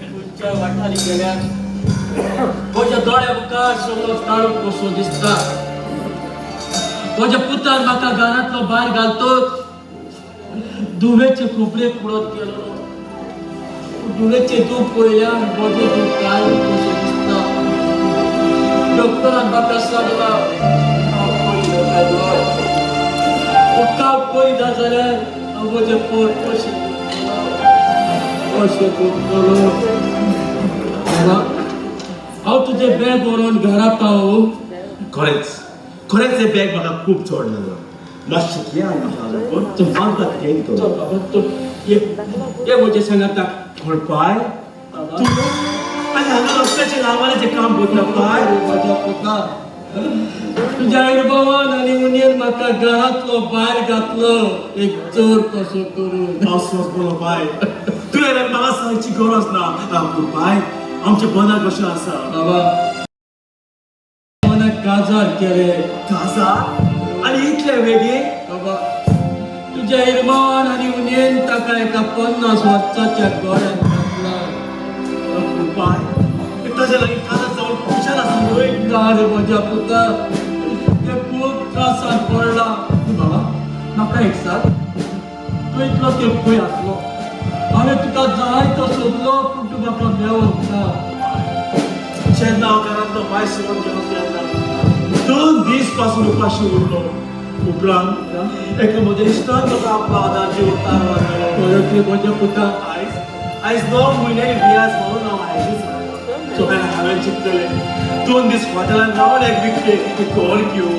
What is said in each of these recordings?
खंयच्या वाठारी गेल्यार म्हज्या दोळ्या मुखार सगळो काळोख कसो दिसता. म्हज्या पुतान म्हाका घरांतलो भायर घालतोच दुवेचे खोपरे कुडत गेलो. दुवेचे दूख पळयल्यार म्हजें दूख काय कसो दिसता. डॉक्टरान म्हाका सांगला हांव पळयलो काय दोळ उदकाक पळयता जाल्यार हांव म्हजें पोट कशें कशें दुखतलो. बाबा, हांव तुजें बॅग व्हरोन घरा पावूं. खरेंच खरेंच हें बॅग म्हाका खूब चड लागलां. मातशें घे आनी हांगा तूं मागता तें दितलो. चल बाबा, तूं ये ये म्हजें सांगाता. पूण पाय, बाबा. तूं आनी हांगा रस्त्याचेर नांवाचें काम करता पाय. म्हज्या पुता, तुज्या अणभवान आनी उणेन म्हाका घरांतलो भायर घातलो एक चोर कसो करून. हांव सोंसतलो पाय, तुवें म्हाका सांगची गरज ना. पूण पाय, आमचें बनाक कशें आसा? बाबा, मनाक काजार केलें. काजार आनी इतले वेगीन? बाबा, तुज्या इरमावान आनी उणेन ताका एका 50 वर्साच्या गोळ्यान घातला. पूण पाय, ताज्या लागीं काजार जावन खुशाल आसा न्हय? ना रे म्हज्या पुता, ते खूब त्रासान पडला. बाबा, म्हाका एक सांग, तूं इतलो तेंप खंय आसलो? हांवें तुका जायतो सोदलो पूण तूं म्हाका मेळोंक ना. जेन्ना हांव घरांतलो भायर सरून गेलो तेन्ना 2 दीस पासून उपाशी उरलो. उपरांत एका म्हज्या इश्टान म्हाका आपलो आदार दिवन तारवार मेळ्ळो. खरेंच रे म्हज्या पुता. आयज आयज 9 म्हयन्यांनी वियाज म्हणून हांव आयजूच आयलो. आनी हांवें चिंतलें 2 दीस हॉटेलान रावन एक विकतें घर घेवं.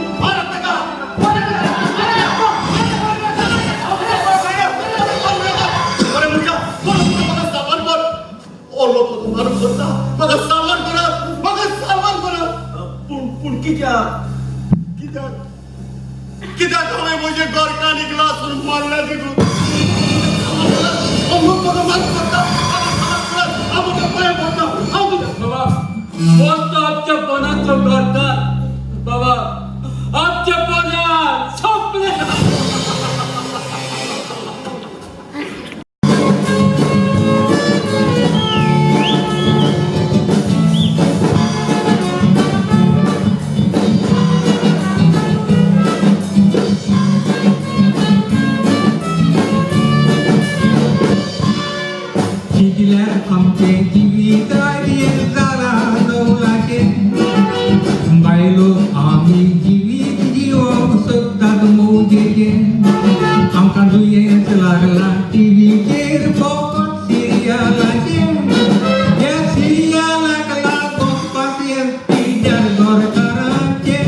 पूण पूण कित्याक? कित्याक कित्याक हांवें म्हजें घरकान्नीक लासून मारल्या देखून अमूक म्हाका मात पडटा. हांव तुज्या पांय पडटा, हांव तुज्या. बाबा, मस्त आमच्या पणाचो घरकार. बाबा, आमच्या पणात संपले. चिंतल्यार आमचें जिवीत जालां दवलाचें. बायलो आमी जिवीत जिवोंक सोदतात मौजेचें. आमकां दुयेंस लागलां टिवीचेर फकत सिरियलाचें. ह्या सिरियलाक लागून पासयेंस पिड्ड्यार घरकारांचें.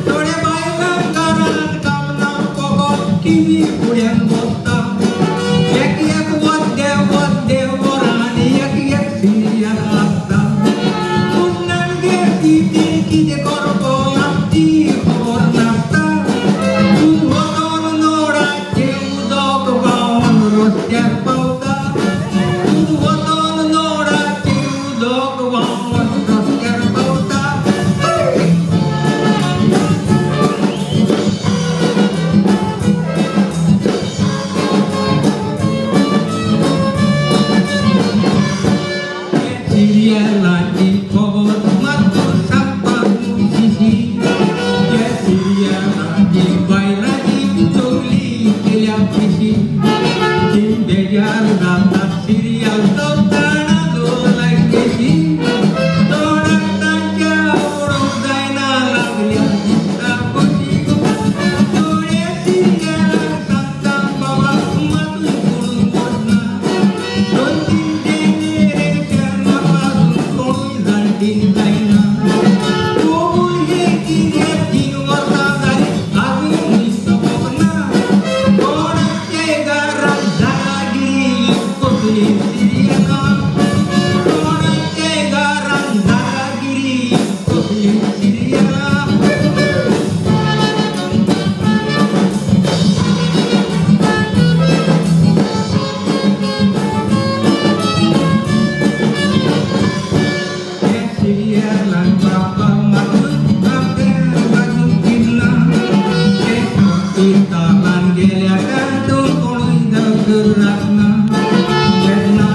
थोड्या बायलांक घरांत काम ना, फकत टिवी फुड्यान बसता. एक एक वद्दे वद्दे वरांनी एक एक सिरियल आसता. पूण गे कितें कितें करतला ती खबर नासता. तूं वचोन नळाचें उदक व्हांवन रस्त्यार पावता. तूं वचोन नळाचें उदक व्हांवन रस्त्यार पावता. सिरियलाची खबर मात सांगपाक शिशी. त्या सिरियलाची बायलांची चोगली केल्या पिशी. ती बेजार जाता सिरियल चलतना लायक केशी. तोंडाक तांच्या उडोवंक जायना लागल्या दिसता कशी. थोडे सिरियलाक सांगता बाबा मातूय पडून वचना. 2-3 जेनरेशना पासून कोणूय जाणटी जायना. कोबूल हे कित्याक 3 वर्सां जालीं आजूनय सोंपोंक ना. कोणाच्या घरांत दादागिरी कसली सिरियलां. कोणाच्या घरांत दादागिरी कसली सिरियलां. सिरियलान बाबा मातूय आमच्या बाजून चिंतना. ते हॉस्पिटलान गेल्या तातूंत कोणूय दोतोर आसना. तेन्ना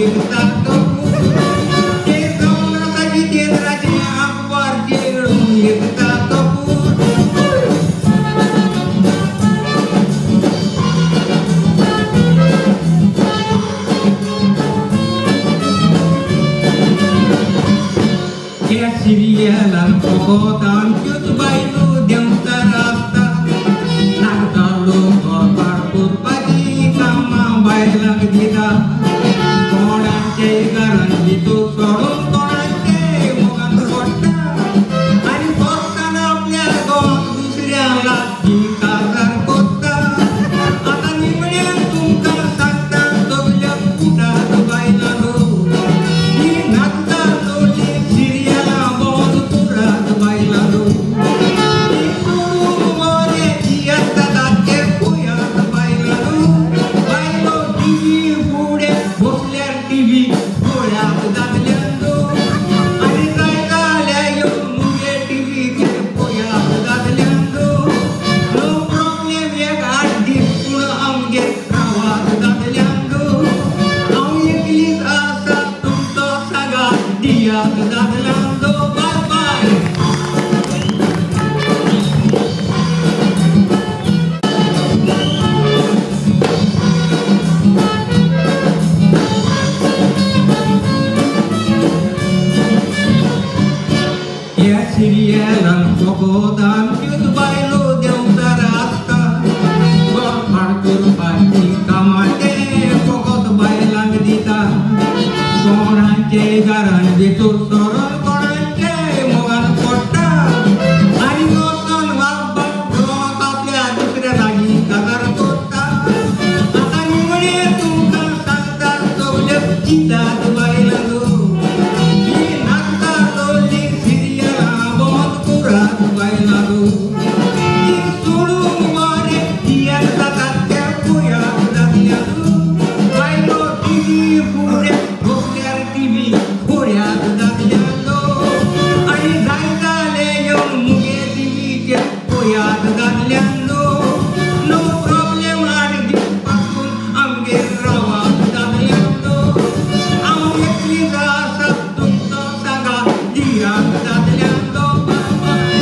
एकता कपूर ते जावन आसा जितेंद्राचें आंकवार चेडूं एकता कपूर. त्या सिरियलान फकत आमच्योच बायलो देंवचार आसता, नागतालो घरबार करपाची कामां बायलांक दिता. कोणाचे घरान भितर सोडून कोणाचे मोगान पडटा आनी पोस्तान आपल्या घोवाक दुसऱ्या लागीं काजार करता. आतां निमण्यान तुमकां सांगता सगल्यांक उठात बायलांनो, ही नाचता चोरली सिरियलां बंद करात बायलांनो. ती सोडून बरें जियेता ताचेर पळयात बायलांनो. बायलो टिवी फुडें बसल्यार टिवी पळयात दादल्यांनो, आनी जाय जाल्यार येवन मुगे टिवीचेर पळयात दादल्यांनो. नो प्रॉब्लेम एक आठ दीस पूण आमगेर रावात दादल्यांनो. हांव एकलीच आसा तुमचो सांगात दियात दादल्यांनो. बाय बाय. ह्या सिरियलान फकत आमच्योच बायलो देंवचार आसता, घरभार करपाची कामां ते फकत बायलांक दिता. कोणाचे घरान भितर सरून कोणाचे मोगान पडटा आनी वचोन वागपाक घोवाक आपल्या दुसऱ्या लागीं काजार करता. आतां निमणें तुमकां सांगता सगल्यांक चिंतात बायलांनो, ही नाचता चोरली सिरियलां बंद करात बायलांनो. ती सोडून बरें जियेता ताचेर पळयात दादल्यांनो. बायलो टिवी फुडें बसल्यार टिवी पळयात दादल्यांनो, आनी जाय जाल्यार येवन मुगे टिवीचेर पळयात दादल्यांनो. नो प्रॉब्लेम आठ दीस पासून आमगेर रावात दादल्यांनो. हांव एकलीच आसा तुमचो सांगात दियात दादल्यांनो. बाय बाय.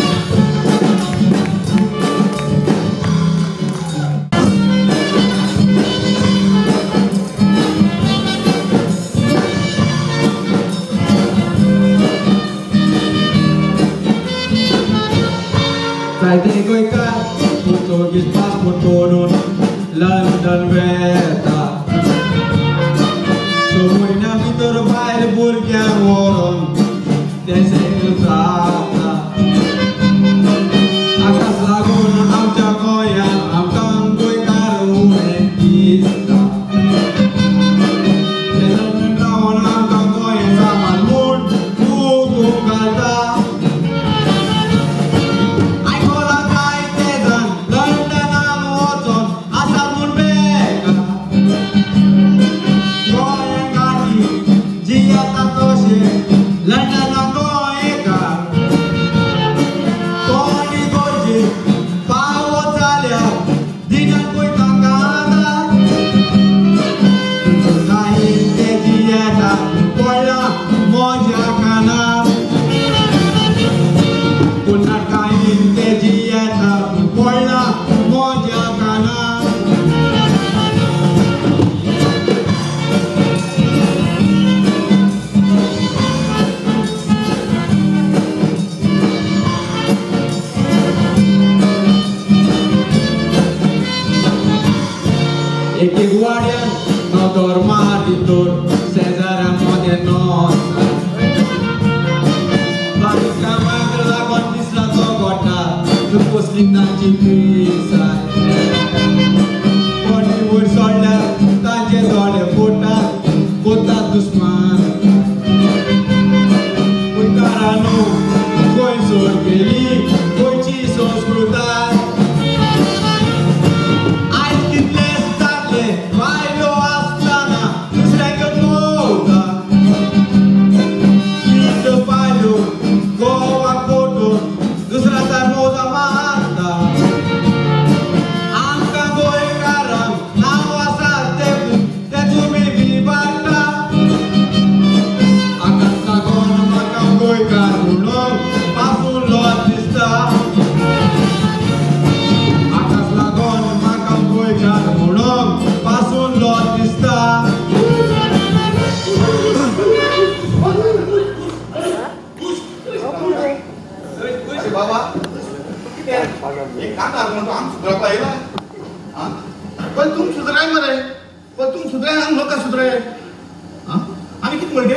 जायते गोंयकार पुर्तुगीज पासपोर्ट करून लंडन वेता, स म्हयन्या भितर बायल भुरग्यांक व्हरोन ते सेटल जाता. हाकाच लागून आमच्या गोंयांत आमकां गोंयकार उणें दिसता. ते लंडन रावन आमकां गोंय सामान म्हूण फुगूंक घालता. आयकलां जायते जाण लंडनाक वचोन आसा म्हूण बेकार, गोंयकारांनी जियेता तशें लंडनाक गोंयकार. कोणी गरजेक पावत जाल्यार दिनात पळय तांकां आदार, कांय ते जियेता पडलां म्हज्या कानार. पूण कांय ते जियेता पडलां म्हज्या कानार. एक एक वाड्यान नदर मारी तर शेजाऱ्या मदें नोसा, बारीक कामाक लागून दिसला तो गोटा कसली तांची पिसाय. कोणी वयर सोडल्यार तांचे दोळे फोडटात कोता दुस्मान. गोंयकारांनो गोंय सोड गेली गोंयची संस्कृताय. आयज कितले जातले बायलो आसतना दुसऱ्यांक भोंवता, कित बायलो गोवाक पोटून दुसऱ्याचा रोजा मारता. सुधराय आनी लोकांक सुधराय. आं आनी कितें म्हणटे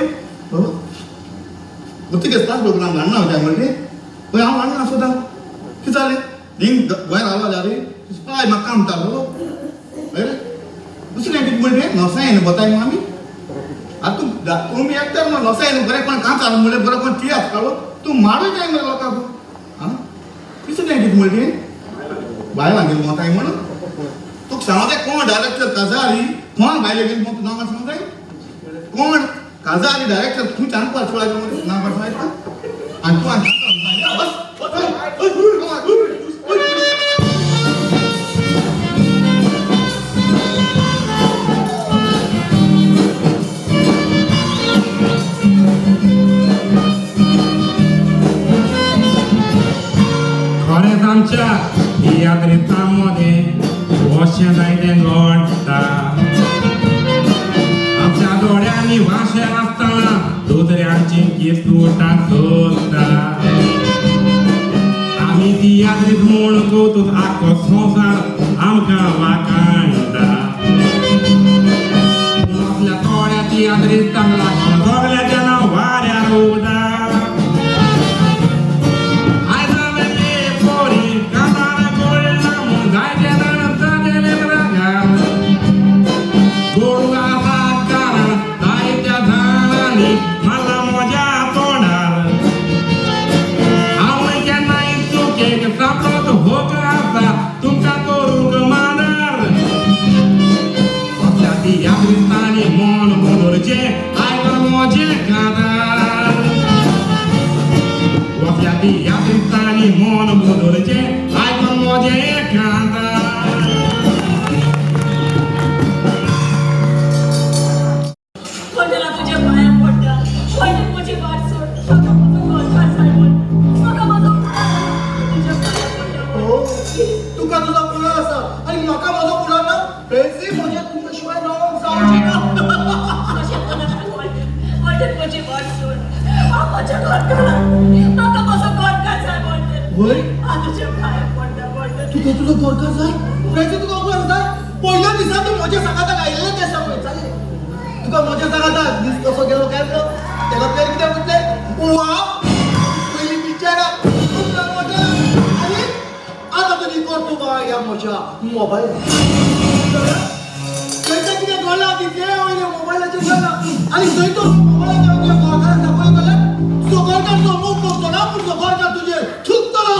बाबा पुर्तुगेज क्लास बरोबर हांव ल्हान ना म्हणटे पळय हांव ल्हान आसता कितें जालें हिंग गोंयांत रावला जाल्यार पाय म्हाका काम म्हणटा हय रे. दुसरें कितें म्हणटे नोसायन बताय मग आमी. आतां तूं तुमी एकतर मग नोसायन बरें कोण कांच हाडून म्हणलें बरें कोण तियात्र काडलो तूं मारूय जाय मरे लोकांक. आं तिसरें कितें म्हणटे बायलां घेवन मोताय म्हणून तुका सांगता कोण डायरेक्टर काजारी कोण बायले घेवन मोत नांव सांगताय कोण काजारी डायरेक्टर खंयच्या अनपार सोळाचे नांव सांगता आनी तूं आनी बस. खरेंच आमच्या तियात्रिस्तां मदें अशें जायतें घडटा. आमच्या दोळ्यांनी वाशें आसतना दुसऱ्यांची किस्तुटां सोदता. आमी तियात्रीस्त म्हूण कौतूक आख्खो संवसार आमकां वाखाणटा. पूण असल्या थोड्या तियात्रिस्तांक लागून सगळ्याचें नांव वाऱ्यार उरता. मन बदलचें आयकून म्हजें कांतार. वडला तुझ्या पांयां पडटा. वडील म्हजी वाट सोड. म्हाका म्हजो घरकार जाय वडील. म्हाका म्हजो तुझ्या पांयां पडटा. हो तुका तुजो पुरो आसा आनी म्हाका म्हजो पुरो ना. फ्रेंसी म्हजें तुज्या शिवाय रावंक जावचें ना. अशें म्हणनाका वडील. वडील म्हजी वाट सोड. हांव म्हज्या घरकाराक म्हाका म्हजो घरकार जाय वडील. वय हांव तुज्या पांयां पडटा वडील. तुका तुजो घरकार जाय. फ्रेंसी तुका खबर आसा पयल्या दिसा तूं म्हज्या सांगाताक आयिल्लें तें सांग चालें. तुका म्हज्या सांगाताक दीस कसो गेलो काय म्हणून तेका तें कितें म्हटलें वा पयलीं पिक्चराक उपरांत म्हज्या आनी आतां तुजी करतो ह्या म्हज्या मोबायलार. थंयसर कितें घडलां तितलें वयल्या मोबायलाचेर घडलां आनी थंय तो मोबायलाचेर तुज्या घरकाराक दाखयलो जाल्यार तुजो घरकार तुजो मोग करचो ना पूण तुजो घरकार तुजेर थुकतलो.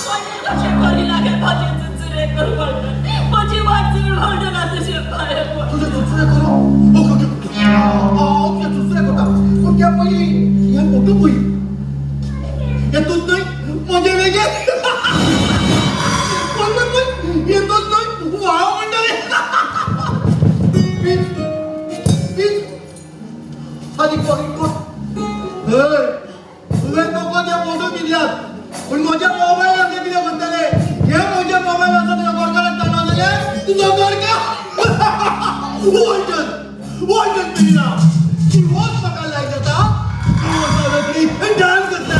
वडील कशें करिनाका म्हजें चुचुरें कर वडील. म्हजी वाट सोड वडील. हांव तुज्या पांयां पडटा. तुजें चुचुरें करूं. ओके ओके ओके हांव तुजें चुचुरें करता पूण त्या पयलीं हें फोटो पळय. हें तूंच न्हय म्हजें वेगळें. पळय पळय पळय हें तूंच न्हय वाव म्हणटलें. प्लीज प्लीज आनी कोण कोण हय तुवें नको ते फोटो दिल्यात पूण म्हज्या मोबायलार ते कितें करतले. हे म्हज्या मोबायल आसा तुज्या घरकाराक धाडना जाल्यार तुजो घरकार वॉल्टन वॉल्टन पेरिरा जिवोच म्हाका लायक जाता. तूं वचून रोखडी डान्स करता.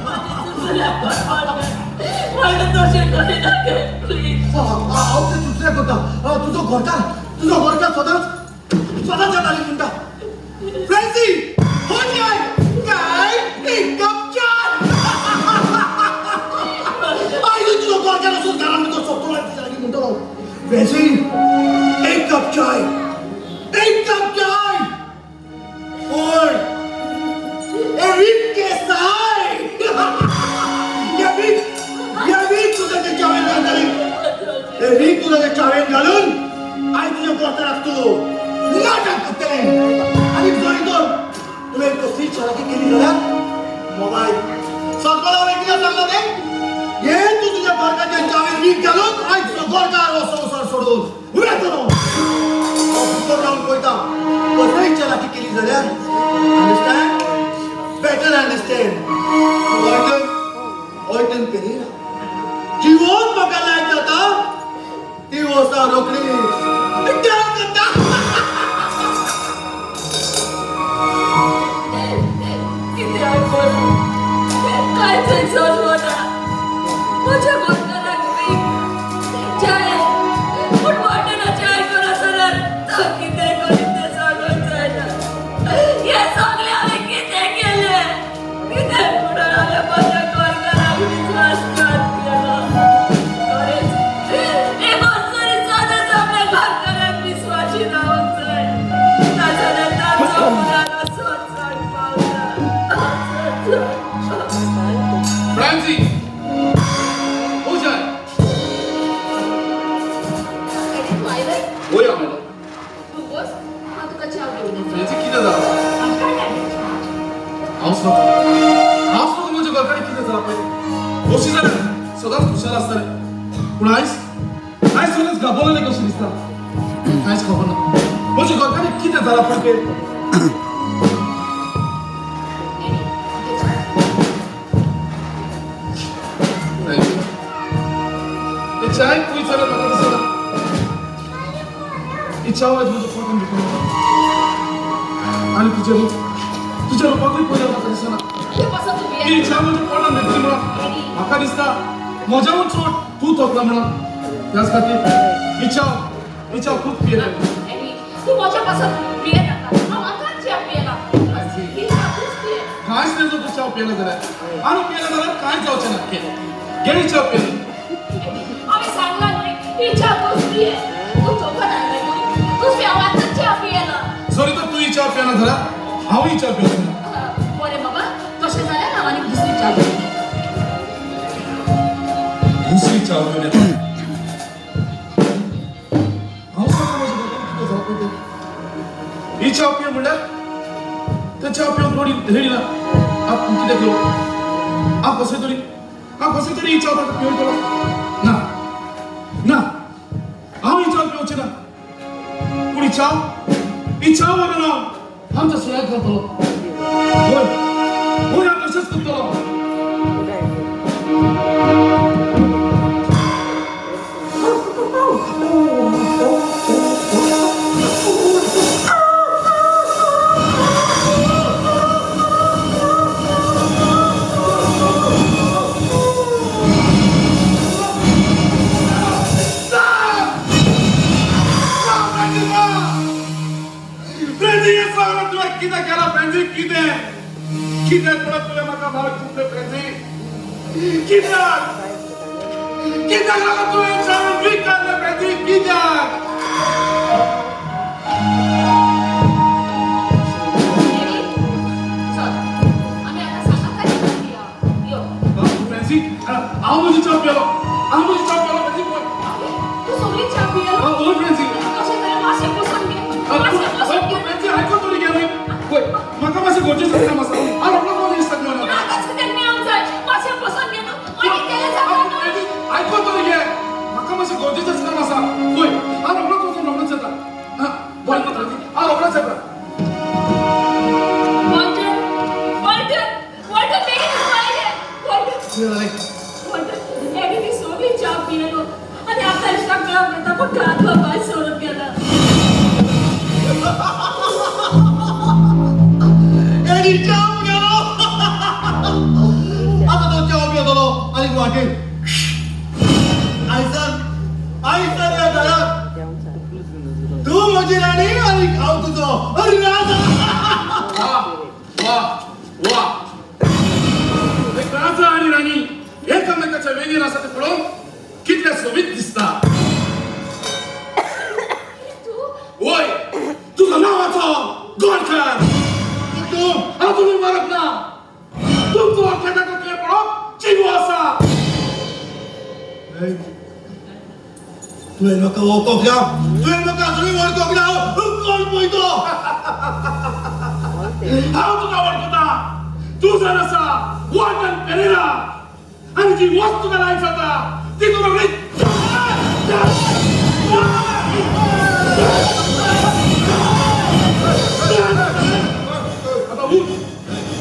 म्हजें चुचुरें कर वडील. वडील तशें करिनाका प्लीज. हांव तें चुचुरें करता. तुजो घरकार सदांच सदांच येताली म्हणटा फ्रेंसी हो जाय काय एक कप चाय. आयज तुजो घरकार वचून घरान भितर सोदतलो आनी तुज्या लागीं म्हणटलो फ्रेंसी एक कप चाय एक कप चाय. ओय एरिक केसाय या वीक तुझ्या ते चावेन घालतली. एरिक तुझ्या ते चावेन घालून आयज तुज्या घरकाराक तूं नाटक करतलें. आनी जंय तर तुवें कसली चालाकी केली जाल्यार मोबायल सगळो हांवें कितें सांगलां तें हे तूं तुज्या घरकाराच्या चावेन वीक घालून आयज तुजो घरकार हो संवसार सोडून वेतलो. हांव भितर रावन पळयता कसलीय चालाकी केली जाल्यार. Understand better understand. Orton Orton Pereira जिवोन म्हाका लायक जाता ती वसा रोखडी डान्स करता. कित्याक करूं काय थंयसर वता म्हज्या घरकाराक वीक चाय पूण वॉल्टनाचें आयकून वय हांव मेलो. तूं बस, हांव तुका च्या घेवन येता. फ्रेंजी कितें जालां? काय जालें? हांवच नको, हांवच नको. म्हज्या घरकाडे कितें जालां पळय. अशी जाल्यार सदांच खुशाल आसतालें, पूण आयज आयज सगळेंच घाबरलें कशें दिसता. कांयच खबर ना म्हज्या घरकाडे कितें जालां पळय तें. एडी, घे च्या. Thank you. हे चाय तूं विचारत म्हाका दिसना. ही च्या आयज म्हज्या पोटान भितर वता आनी तुजें रूप, तुज्या रुपाकूय पळयल्यार म्हाका दिसना. ते पासत तूं ही पिये. च्या म्हज्या पोटान भितरली म्हणून म्हाका दिसता म्हज्याहून चड तूं थकला म्हणून. त्याच खातीर ही च्या खूब पियेले. एडी, तूं म्हज्या पासत पिये नाका. हांव आतांच च्या पियेला. ही च्या तूंच पिये. कांयच नाही. जर तूं च्या पियेला जाल्यार, आनी पियेला जाल्यार कांयच जावचें ना. घे घे ही च्या पियेली. एडी, हांवें सांगलां न्हय, ही च्या तूंच पिये. तूं थकून आयलाय न्हय, तूंच पिये. हांव आतांच च्या पियेला. जरी तर तूं ही च्या पियेना जाल्यार हांव ही च्या पिवचो ना. बरें बाबा, तशें जाल्यार हांव आनीक दुसरी च्या घेवन येता. दुसरी च्या घेवन येता. हांव सांगता म्हज्या घरकान्नीक कितें जालां पळय तें. ही च्या पियो म्हणल्यार ते च्या पिवंक रेडी रेडी ना. हांव कितें करूं? हांव कसोय तरी ही च्या ताका पिवयतलो. ना ना, हांव ही च्या पिवची ना, पूण ही च्या व्हरून हांव आमच्या सुण्याक घालतलो. हय हय, हांव तशेंच करतलो. फ्रेंजी, हे सगळं तुवें कितें केलां फ्रेंजी? कितें कितें म्हणत तुवें म्हाका मारक चिंतलें फ्रेंजी? कित्याक कित्याक लागून तुवें सांगून वीक काडलें फ्रेंजी? कित्याक? एडी, चल, आमी आतां सांगाता घेवया. यो. फ्रेंजी, हांव म्हजी च्या पियेलो, हांव म्हजी च्या पियेलो फ्रेंजी, पळय. तूं सगळी च्या पियेलो? हय फ्रेंजी. तशें जाल्यार मातशें बसून घे, मातशें बसून घे. फ्रेंजी, आयकून तरी घे न्हय. पळय, म्हाका मातशें गरजेचें काम आसा. हांव रोखडोच वचून दिसता. पूण आतांच कित्याक मेळोंक जाय? मातशें बसून घे न्हू, मागीर केलें जाता न्हू. आयकून तरी घे, म्हाका मातशें गरजेचेंच काम आसा. पळय, हांव रोखडोच वचून रोखडोच येता. हां, बरें फ्रेंजी, हांव रोखडोच येता. वॉल्टर, वॉल्टर, वॉल्टर, बेगीन भायर ये. वॉल्टर. कितें जालें? वॉल्टर, एडी ती सगळी च्या पियेलो आनी आतां इश्टाक मेळोंक येता, पूण घरांतलो भायर सोडून गेला. एडी च्या गेलो. आता तो च्या पियेतलो आनी वाटेर आयसान आयसान ह्या घरात तूं म्हजी राणी आनी हांव तुजो राजा. वा वा वा! एक राजा आणि राणी एकामेकाच्या वेगेन आसा ते पळोवन कितले सोबीत दिसता. तूं? वय, तुझो नांवाचो गोंयकार. तूं अजूनय मरप ना. तुमचो वखदाचो तुवें पळोवप जीव आसा. तुवें म्हाका वळखोंक ना. तुवें म्हाका अजुनूय वळखोंक ना. कोण पळय तो? हांव तुका वळखता. तूं जाण आसा वॉल्टन पेरेरा आनी जी वस्त तुका लायक जाता ती तुका रोखडीच. आता उठ,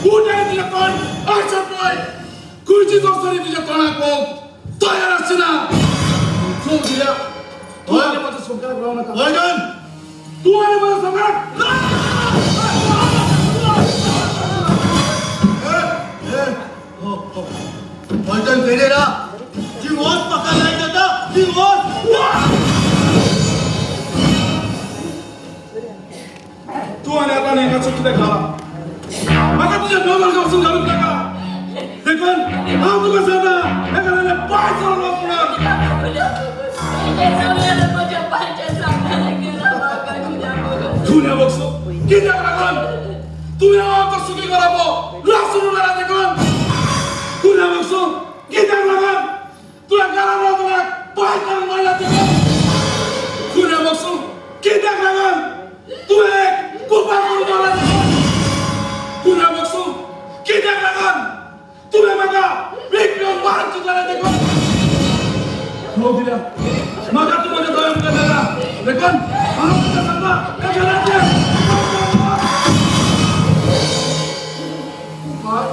उठ आनी तुजें तोंड आयच्यान पळय. खंयचीच वस्त तरी तुज्या तोंडाक पळोवंक तयार आसची ना. चल दिल्या, तूं आनी म्हज्या संवसाराक रावं नाका. वॉल्टन. तूं आनी म्हज्या संवसाराक. वॉल्टन पेरेरा, जी वस्त म्हाका लायक जाता ती वस्त. तूं आनी आतां नेगाचो कितें घाला? म्हाका तुज्या नजर वचून घालूंक नाका. देखून हांव तुका सांगता, एका जाल्यार पांय चलोवन वच म्हणून. म्हज्या पांयच्या सांगायला गेला म्हाका तुज्या बरोबर. तुवें बगसो कित्याक लागून तुवें आमचो सुखी करप लासून उरला? देखून तुवें बगसो कित्याक लागून तुवें घरान रावतल्याक पांय काडून मारला? देखून तुवें बगसो हांव तुका सांगता, ह्या घरांतलें. बाय,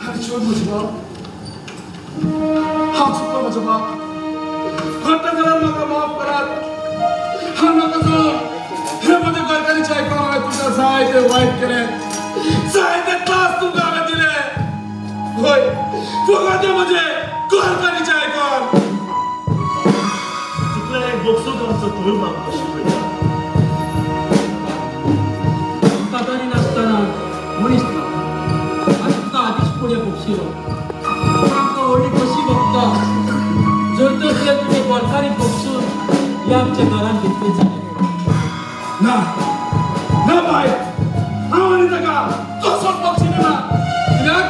आनी सोड म्हजो बाप. हांव चुकलो म्हजो बाप. घडटा जाल्यार म्हाका माफ करात. हांव नाका जावन हे म्हज्या घरकारीचे आयकून हांवें तुमकां जायते वायट केलें, जायते त्रास तुमकां हांवें दिले. हय, फकत हे म्हजे घरकारीचे आयकून. तितलें एक बोक्सूक आमचो धर्म आमकां शिकयता. कातारी नासतना मनीस ना. आनी तुका आदींच फुडें भोगशिलो, पूण आमकां व्हडली खोशी भोगता जर तर तुवें तुजे बोरकारी भोगसून हे आमच्या घरांत घेतली जाल्यार. ना ना बाय, हांव आनी ताका कसोच बक्षीना ना, कित्याक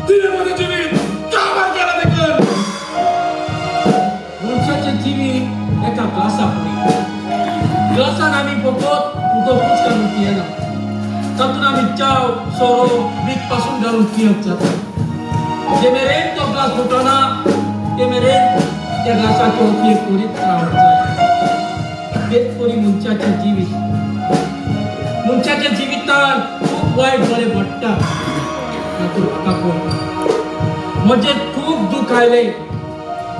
तिणें म्हजें जिवीत काबार केलां देखून. मनशाचें जिवीत एका ग्लासा फुडें. ग्लासान आमी फकत उदकूच घालून पियेना, तातूंत आमी च्याव, सोरो, वीख पासून घालून पियत जाता. जे मेरेन तो ग्लास फुटना ते मेरेन त्या ग्लासाचो उपयोग करीत रावंक जाय. तेच परी मनशाचें जिवीत. मनशाच्या जिवितान खूब वायट बरें घडटा. तातूंत म्हाका पळय, म्हजें खूब दूख आयलें,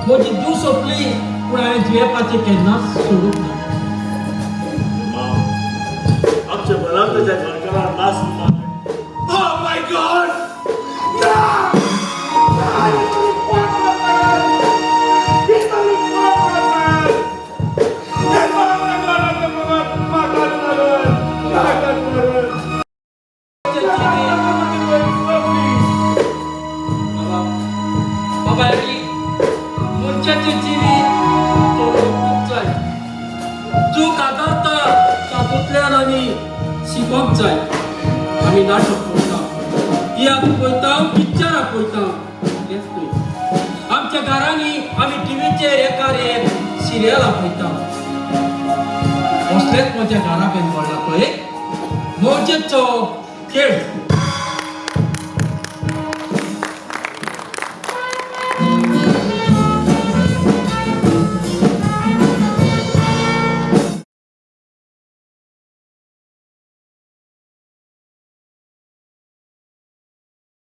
म्हजी दूख सोंपली, पूण हांवें जियेवपाचें केन्नाच सोडूंक ना. आमच्या बलावताच्या घरकारान नाच मारले. Oh my God! ना! ना! ही तारी पोट मारतात! हे कोणाच्या घराच्या फकत म्हाकाच मारून, म्हाकाच मारून. बाबा, बाबा, मनशाचें जिवीत चलोवपूच जाय. चूक आदारता, तातूंतल्यान आमी शिकोंक जाय. आमी नाटक पळयता, तियात्र पळयता, पिक्चरां पळयता, तेंच न्हय, आमच्या घरांनी आमी टिवीचेर एकार एक सिरियलां पळयता. असलेच म्हज्या घरा बेन पडला पळय मौजेचो खेळ.